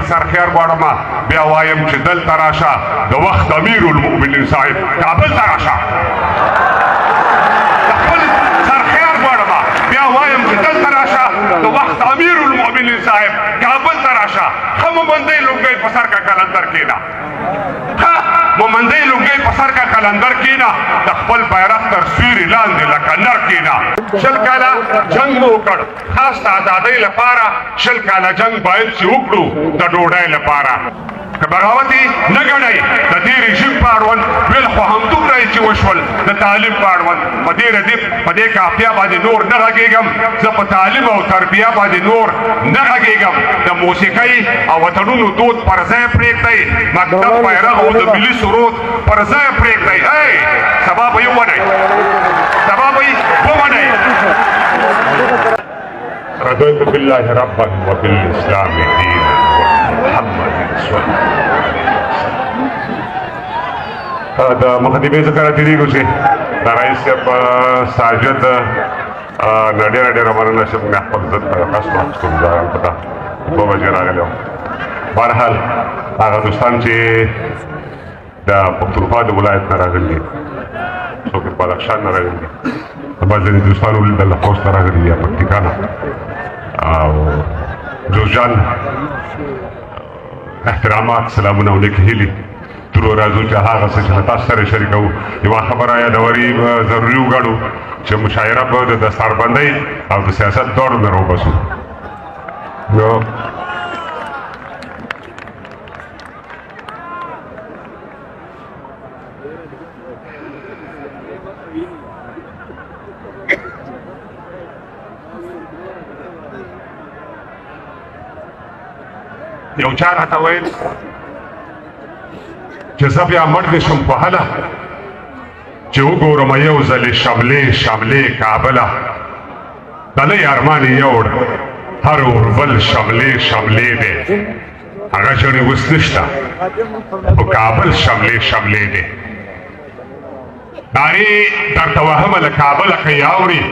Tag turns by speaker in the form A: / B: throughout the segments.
A: سر خیر غواړم، بیا وایم چې دلته راشه، د وخت امیر المؤمنین صاحب کابل ته راشه. د خپل سر خیر غواړم، بیا وایم چې دلته راشه، د وخت امیر المؤمنین صاحب کابل ته راشه. ښه مومندۍ لونګۍ په سر کا قلندر کېنه، ښه مومندۍ لونګۍ په سر کا قلندر کېنه، د خپل بیرغ تر سیوري لاندې لکه نر کېنه. 20 کاله جنګ مو وکړ خاص د ازادۍ لپاره، 20 کاله جنګ باید چې وکړو د ډوډۍ لپاره. که بغاوت یې نه ګڼئ د دې رژیم په اړوند، ویل خو همدومره یې چې وشول د تعلیم په اړوند. په دې ردیف په دې کافیه باندې نور نه غږېږم زه، په تعلیم او تربیه باندې نور نه غږېږم. د موسیقۍ او وطنونو دود پر ځای پرېږدئ، مکتب بیرغ او د ملي سرود پر ځای پرېږدئ. ای سبا به یې ومنئ، سبا به یې ومنئ. رضيت بالله ربا وبالاسلام دينا وبمحمد صلى الله عليه وسلم. د مقدمې څخه راتېرېږو چې د رئیس صاحب ساجد نه ډېره ډېره مننه چې موږ خپل عزت په قصد واخیستو. ځان پته 2 بجې راغلی وم. بهرحال هغه دوستان چې د پښتونخوا د ولایت نه راغلي دي، څوک د بدخشان نه راغلي دي، زما ځینې دوستان ولیدل له خوست نه راغلي دي یا پکتیکا نه، او جوزجان، احترامات، سلامونه او نیکې هیلې. درو راځو چې هغه څه چې له تاسو سره شریکوو، یوه خبره یادوري ضروري وګڼو چې مشاعره به د دستاربندۍ او د سیاست دواړو نه راوباسو. نو یو چا راته ویل چې زه بیا مړ دې شم، خو هله چې وګورم یو ځلې شملې شملې کابله، د لوی ارمان یې یوړ، هر اوربل شملې شملې دی. هغه ژڼې اوس نشته، خو کابل شملې شملې دی. نارې درته وهمه له کابله که یې اورې،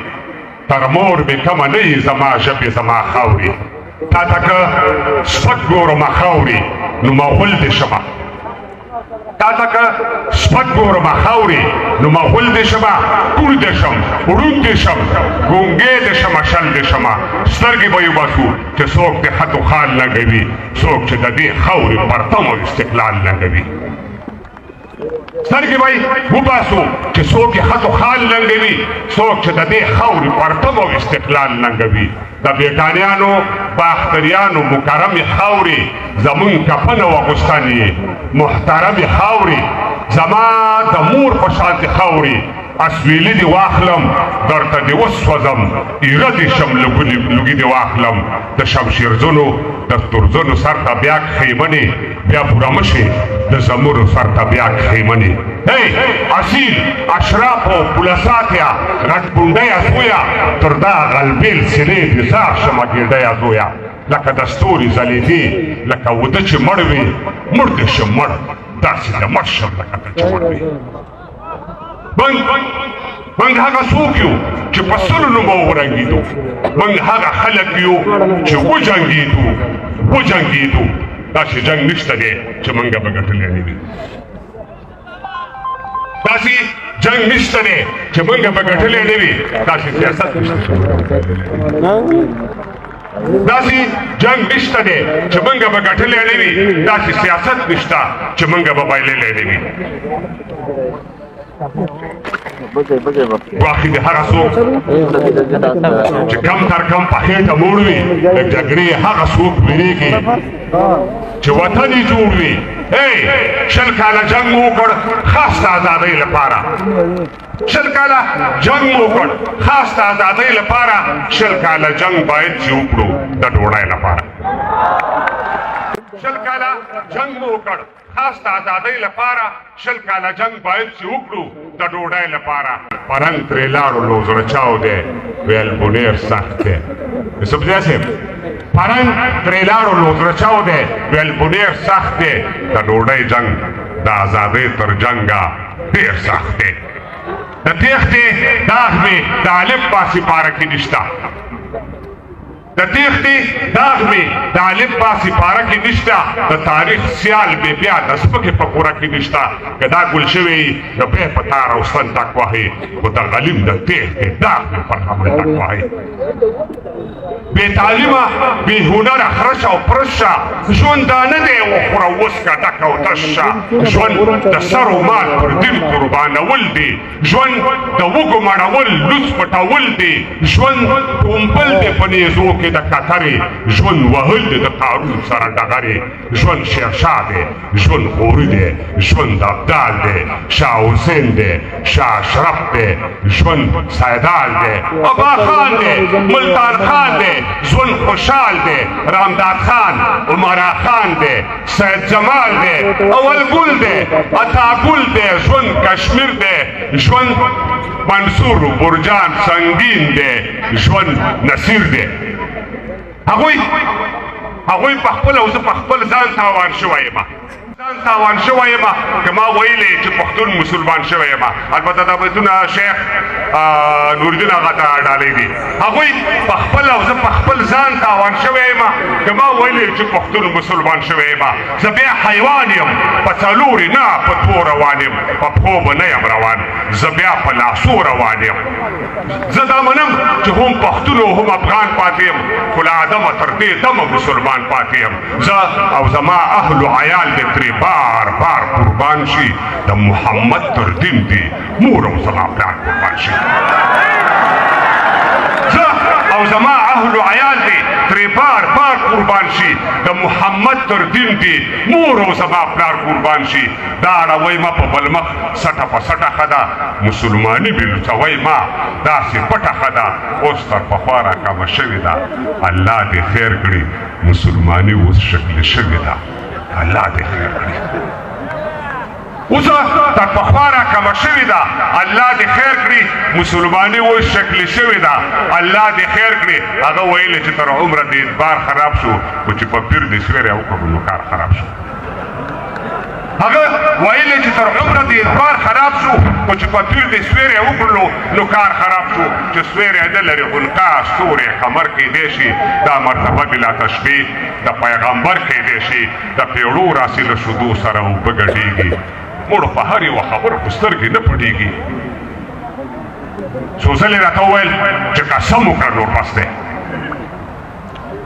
A: تر مور مې کمه نه یې زما ژبې زما خاورې. تا ته که سپک ګورم خاورې نو مغول دې شمه، تا ته که سپک ګورم خاورې نو مغول دې شمه، کوڼ دې شم، ړوند دې شم، ګونګی دې شمه، شل دې شمه. سترګې به یې وباسو چې څوک د خط و خال لګوي، څوک چې د دې خاورې پرتم او استقلال لګوي. سترګې به یې وباسو چې څوک یې خط و خال لنګوي، څوک چې د دې خاورې پرتم او استقلال لنګوي. د برېټانیانو باختریانو مکرمې خاورې، زمونږ کفن او اغوستن یې محترمې خاورې، زما د مور په شانتې خاورې. اسویلی دې واخلم درته دې وسوځم، ایره دې شم لوګي دې واخلم. د شمشیرزونو د تورزونو سر ته بیا کښېمنې، بیا پوره مشې د زمرو سر ته بیا کښېمنې. ای اصیل اشراف او پولساتیا غټ پونډیا زویا، تر دا غلبیل سینې دې ځار شمه ګېډیا زویا. لکه د ستوري ځلېدې لکه وده چې مړ وي، مړ دې شم مړ، داسې د مړ شم لکه ته چې مړ وې. موږ هغه څوک یو چې په سلو نومو ورنګېدو، موږ هغه خلک یو چې وجنګېدو وجنګېدو. داسې جنګ نشته دی چې موږ به ګټلی نه وي، داسې جنګ نشته دی چې موږ به ګټلی نه وي، داسې سیاست نشته چې موږ به ګټلی نه وي، داسې جنګ نشته دی چې موږ به ګټلی نه وي، داسې سیاست نشته چې موږ به بایللی نه وي. ګواښي د هغه څوک چې کم تر کم په خېټه موړ وي، د جګړې هغه څوک ویرېږي چې وطن یې جوړ وي. ای 20 کاله جنګ مو وکړ خاص د ازادۍ لپاره، 20 کاله جنګ مو وکړ خاص د ازادۍ لپاره، 20 کاله جنګ باید چې وکړو د ډوډۍ لپاره. 20 کاله جنګ مو وکړ خاص د ازادۍ لپاره، 20 کاله جنګ باید چې وکړو د ډوډۍ لپاره. پرنګ ترې لاړو نو زړه چاو دی، ویل بونیر سخت دی. یوسفزی صاحب پرنګ ترې لاړو نو زړه چاو دی، ویل بونیر سخت دی. د ډوډۍ جنګ د ازادۍ تر جنګه ډېر سخت دی. د تېښتې داغ مې د الف پاسې پاره کې نشته. د تېښتې داغ مې د الف با سپاره کې نشته، د تاریخ سیال مې بیا د سپکې په کوره کې نشته. که دا ګل شوی نو بیا په تار او ستن ټک وهي، خو د غلیم د تېښتې داغ مې پر غمن ټک وهي. بې تعلیمه بې هنره خرشه او پرشه، ژوند دا نه دی وخوره وڅکه ډک او تش شه. ژوند د سر او مال پر دین قربانول دي، ژوند د وږو مړول لوڅ پټول دي، ژوند ټومبل دی په نیزو کې د کترې، ژوند وهل دی د قارون سره ډغرې، ژوند شیرشاه دی، ژوند غوري دی، ژوند ابدال دی، شاه حسین دی، شاه اشرف دی، ژوند سیدال دی، ابا خان دی، ملتان خان دی، ژوند خوشحال دی، رامداد خان، عمرا خان دی، سید جمال دی، اول ګل دی، عطا ګل دی، ژوند کشمیر دی، ژوند منصور برجان سنگین دی، ژوند نصیر دی. هغوی په خپل او زه په خپل ځان تاوان شوی یم، ځان تاوان شوی یم. که ما ویلې چې پښتون مسلمان شوی یم، البته دا بیتونه شیخ نورالدین هغه ته ډالۍ دي. هغوی په خپل او زه په خپل ځان تاوان شوی یم. که ما ویلې چې پښتون مسلمان شوی یم، زه بیا حیوان یم، په څلوري نه په دوو روان یم، په پښو به نه یم روان، زه بیا په لاسو روان یم. زه دا منم چې هم پښتون او هم افغان پاتې یم، خو له آدمه تر دې دمه مسلمان پاتې یم. زه او زما اهل و عیال دې ترې بار بار قربان شي، د محمد تر دین دې مور او زما پلار قربان شي. زه او زما اهل و عیال دې ترې بار بار قربان شي، د محمد تر دین دې مور او زما پلار قربان شي. دا اړوئ ما په بل مخ، سټه په سټه ښه ده، مسلماني مې لوڅوئ ما، داسې پټه ښه ده. اوس تر پخوا راکمه شوې ده، الله دې خیر کړي، مسلماني اوس شکلې شوې ده، الله دې خیر کړي. اوس تر پخوا راکمه شوې ده، الله دې خیر کړي، مسلماني اوس شکلې شوې ده، الله دې خیر کړي. هغه ویلې چې تر عمره دې اعتبار خراب شو، خو چې په پیر دې سوری وکړو نو کار خراب شو. هغه ویلې چې تر عمره دې اعتبار خراب شو، خو چې په پیر دې سوری وکړلو نو کار خراب شو. چې سوری نه لري عنقا ستوری کمر کېدی شي، دا مرتبه بلا تشبیه د پیغمبر کېدی شي. د پیړو راسي له شودو سره اوبه ګډېږي، مړو په هر یوه خبره خو سترګې نه پټېږي. څو ځلې راته وویل چې قسم وکړه نور بس دی،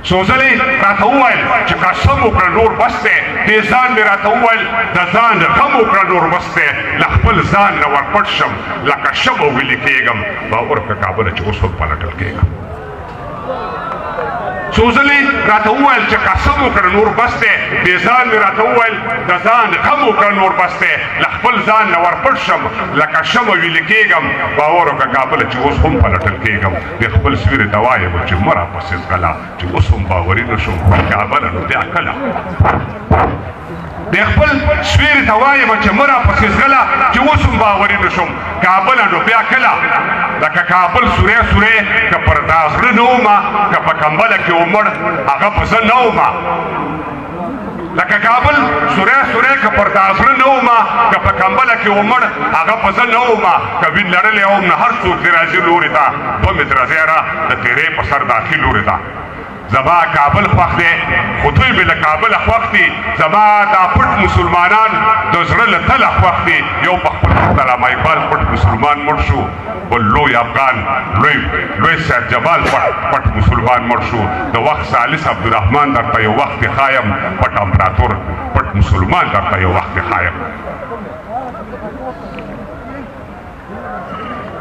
A: څو ځلې راته وویل چې قسم وکړه نور بس دی، دې ځان مې راته وویل د ځان غم وکړه نور بس دی، له خپل ځان نه ورپټ شم لکه شمه ویلي کېږم، باور وکړه کابله چې اوس هم پلټل کېږم. څو ځلې راته وویل چې قسم وکړه نور بس دی، دې ځان مې راته وویل د ځان غم وکړه نور بس دی، له خپل ځان نه ورپټ شم لکه شمه ویلي کېږم، باور وکړه کابله چې اوس هم پلټل کېږم. د خپل سیوري ته وایم چې مه راپسې ځغله، چې اوس هم باوري نه شوم کابله نو بیا کله. د خپل سویري ته وایم چې مه راپسې ځغله، چې اوس هم باوري نه شوم کابله نو بیا کله. لکه کابل سوری سوری که پر دا زړه نه ومه، که په کمبله کې ومړ هغه به زه نه ومه. لکه کابل سوری سوری که پر دا زړه نه ومه، که په کمبله کې ومړ هغه به زه نه ومه. که وین لرلی وم نو هر څوک دې راځي لوري ته، دوه متره ځای را د تیرې په سر داخل لوري ته. زما کابل خوښ دی خو دوی مې له کابله خوښ دي، زما دا پټ مسلمانان د زړه له تله خوښ دي. یو په خپل وخت علامه اقبال پټ مسلمان مړ شو، بل لوی افغان لوی لوی سید جمال پټ مسلمان مړ شو. د وخت ثالث عبدالرحمن درته یو وخت ښایم، پټ امپراتور پټ مسلمان درته یو وخت ښایم.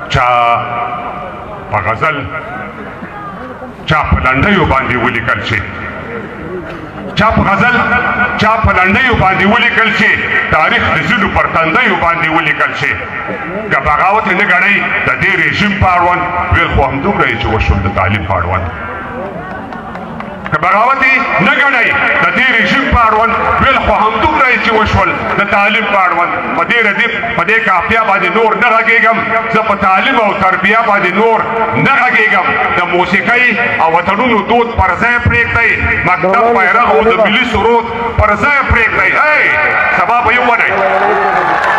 A: چا په غزل چا په لنډیو باندې ولیکل شي، چا په غزل چا په لنډیو باندې ولیکل شي، تاریخ د ځینو پر تندیو باندې ولیکل شي. که بغاوت نه ګڼئ د دې رژیم په اړوند، ویل خو همدومره یې چې وشول د تعلیم په اړوند. که بغاوت نه ګڼئ د دې رژیم په اړوند، ویل خو همدومره یې چې وشول د تعلیم په اړوند. په دې ردیف په دې کافیه باندې نور نه غږېږم، زه په تعلیم او تربیه باندې نور نه غږېږم. د موسیقۍ او وطنونو دود پر ځای پرېږدئ، مکتب بیرغ او د ملي سرود پر ځای پرېږدئ. ای سبا به یې ومنئ،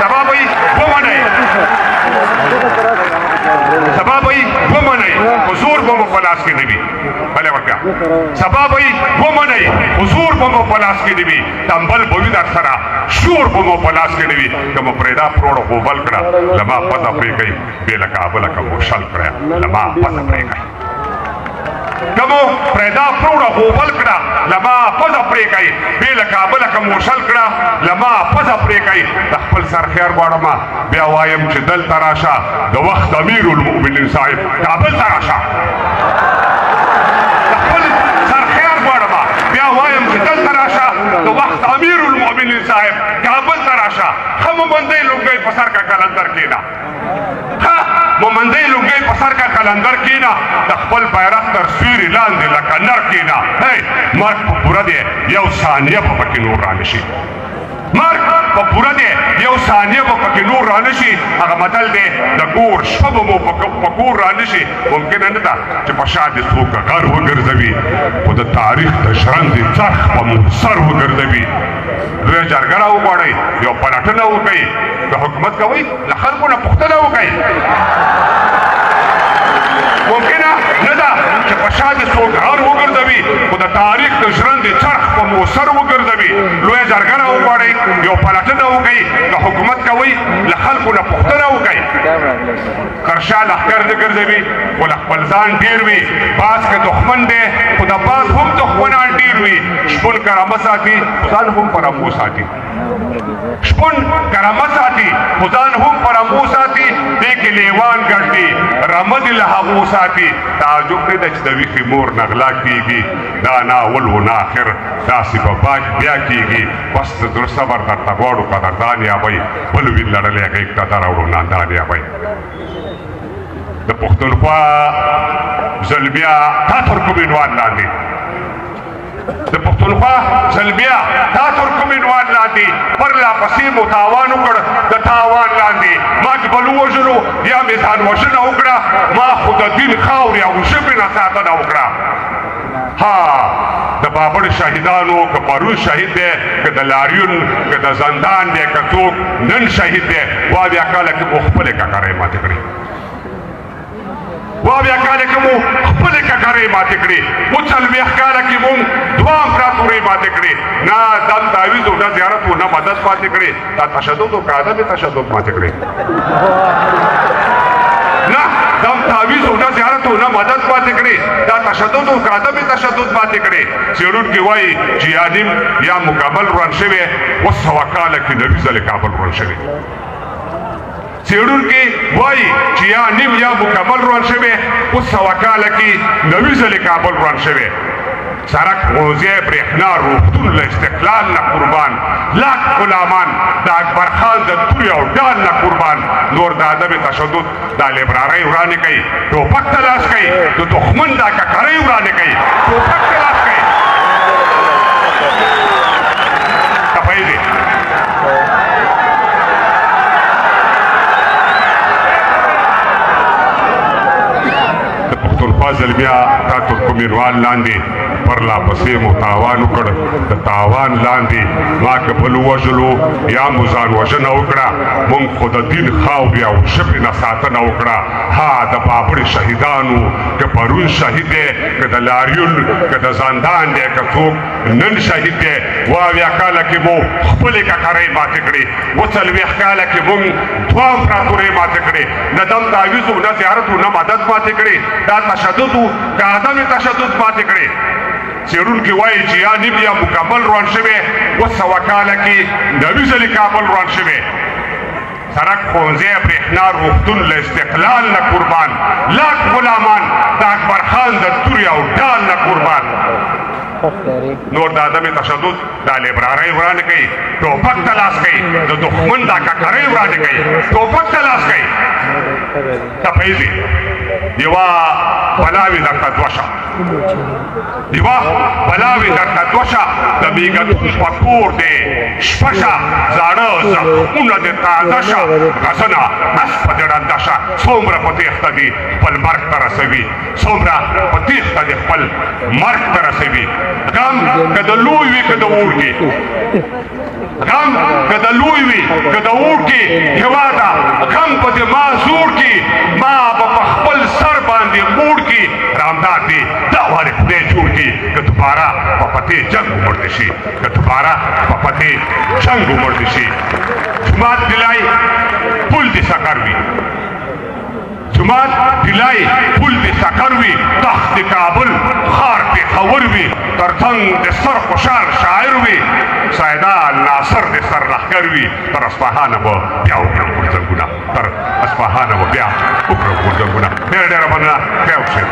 A: سبا به یې ومنئ، سبا به یې ومنئ. خو زور به مو په لاس کې نه وي. بله ورکړه، سبا به یې ومنئ، خو زور به مو په لاس کې نه وي. تنبل به وي در سره، شور به مو په لاس کې نه وي. که مو پرېدا پروړه غوبل کړه، له ما پزه پرې کوي، بې له کابله که مو شل کړه، له ما پزه پرې کوي. که مو پرېدا پروړه غوبل کړه، له ما پزه پرې کوي، بې له کابله که مو شل کړه، له ما پزه پرې کوي. د خپل سر خیر غواړم، بیا وایم چې دلته راشه، د وخت امیر المؤمنین صاحب کابل ته راشه. د خپل سر خیر غواړم، بیا وایم چې دلته راشه، د وخت امیر المؤمنین صاحب کابل ته راشه. ښه مومندۍ لونګۍ په سر کا قلندر کېنه، ښه مومندۍ لونګۍ په سر کا قلندر کېنه، د خپل بیرغ تر سیوري لاندې لکه نر کېنه. هی مرګ په پوره دی، یو ثانیه به پکې نور رانشي. مرګ په پوره دی، یو ثانیه به پکې نور رانشي. هغه متل دی، د کور شپه به مو په کور رانشي. ممکنه نه ده چې په شا دې څوک غر وګرځوي، خو د تاریخ د ژرندې څرخ به مو سر وګرځوي. لویه جرګه راوغواړئ، یو پلټنه وکړئ، که حکومت کوئ له خلکو نه پوښتنه وکړئ. ممکنه نه ده چې په شا دې څوک غر وګرځوي، خو د تاریخ د ژرندې څرخ په مو سر وګرځوي. لویه جرګه راوغواړئ، یو پلټنه وکړئ، که حکومت کوئ له خلکو نه پوښتنه وکړئ. تر شا لښکر نه ګرځوي، خو له خپل ځان ډېر وي. باز که دښمن دی، خو د باز هم دښمنان ډېر وي. شپون کرامه ساتي، خو ځان هم په رمو ساتي. شپون کرامه ساتي، خو ځان هم په رمو ساتي. دې کې لیوان ګرځي، رمه دې له هغو ساتي. تعجب نه ده چې د ویښې مور نه غلا کېږي، دا نه اول و نه آخر، داسې به باک بیا کېږي. بس د زړه صبر درته غواړو قدردان یابئ، بل وین لړلی غېږ ته دراوړو ناندان یابئ. د پښتونخوا زلمیا تا تر کوم عنوان لاندې، د پښتونخوا زلمیا تا تر کوم عنوان لاندې پرلا پسې مو تاوان وکړ د تاوان لاندې. ما چې بل ووژلو یا مې ځان وژنه وکړه، ما خو د دین خاورې او ژبې نه ساتنه وکړه. ها د بابړ شهیدانو که پرون شهید دی، که د لاریون، که د زندان دی، که څوک نن شهید دی، وا بیا کاله کې مو خپلې ککرۍ ماتې کړې، وا بیا کاله کې مو خپلې ککرۍ ماتې کړې. و 40 کاله کې مونږ دوه امپراتورۍ ماتې کړې، نه دم تعویذ نه زیارت نه مدد ماتې کړې. دا تشدد او که عدم تشدد ماتې کړې، نه دم تعویذ نه زیارت نه مدد ماتې کړې. دا تشدد او که عدم تشدد ماتې کړې. څېړونکي وایي چې یا نیم یا مکمل وران شوی، اوس سوه کاله کې 90 ځلې کابل وران شوی. څېړونکي وایي چې یا نیم یا مکمل روان شوی، اوس سوه کاله کې 90 ځلې کابل روان شوی. سړک، ښوونځی، برېښنا، روغتون له استقلال نه قربان، لاک غلامان د اکبر خان د تورې او ډال نه قربان. نور د عدم تشدد دا لایبرارۍ ورانې کوي، ټوپک ته لاس کوي، د دښمن دا ککرۍ ورانې کوي، ټوپک ته لاس کوي. ټپی دی. د پښتونخوا زلمیا تا تر کوم عنوان لاندې پرلا پسې مو تاوان وکړ د تاوان لاندې. ما که بل ووژلو یا مو ځان وژنه وکړه، موږ خو د دین خاورې او ژبې نه ساتنه وکړه. ها د بابړې شهیدانو که پرون شهید دی، که د لاریون، که د زندان دی، که څوک نن شهید دی، واویا کاله کې مو خپلې ککرۍ ماتې کړې. و 40 کاله کې موږ دوه امپراتورۍ ماتې کړې، نه دم تعویذ نه زیارت نه مدد ماتې کړې. دا تشدد که عدم تشدد ماتې کړې. څېړونکي وایي چې یا نیم یا مکمل روان شوی، اوس سوه کاله کې 90 ځلې کابل روان شوی. سړک، ښوونځی، برېښنا، روغتون له استقلال نه قربان، لاک غلامان د اکبر خان د تورې او ډال نه قربان. نور د عدم تشدد دا لایبرارۍ ورانې کوي، ټوپک ته لاس کوي، د دښمن دا ککرۍ ورانې کوي، ټوپک ته لاس کوي. ټپی دی یوه بلاوې درته دوه شه، یوه بلاوې درته دوه شه، د میږتون په کور دی شپه شه، زاړه زخمونه دې تازه شه، غزنه اسپه دې ړنده شه. څومره په تېښته دي خپل مرګ ته رسوي، څومره په تېښته دې خپل مرګ ته رسوي. غم که د لوی وي که د وړوکي، غم که د لوی وي که د وړوکي، هېواده غم په دې ما زوړ کي. ما به په خپل سر باندې موړ کی، رامداد دی دا واره خدای جوړ کی، که دوباره په پتې جنگ ومړ شي، که دوباره په پتې جنگ ومړ شي۔ جماعت دلای پل دی سکر وی، جماعت دلای پل دی سکر وی، تخت کابل خار پېښور وی، تر څنګ د سر خوشحال شاعر وی، سیدا ناصر د سر لښکر وی۔ تر اصفهانه به بیا وکړم غورځنګونه، تر اصفهانه به بیا وکړم غورځنګونه۔ ډېره ډېره مننه، خیر اوسئ۔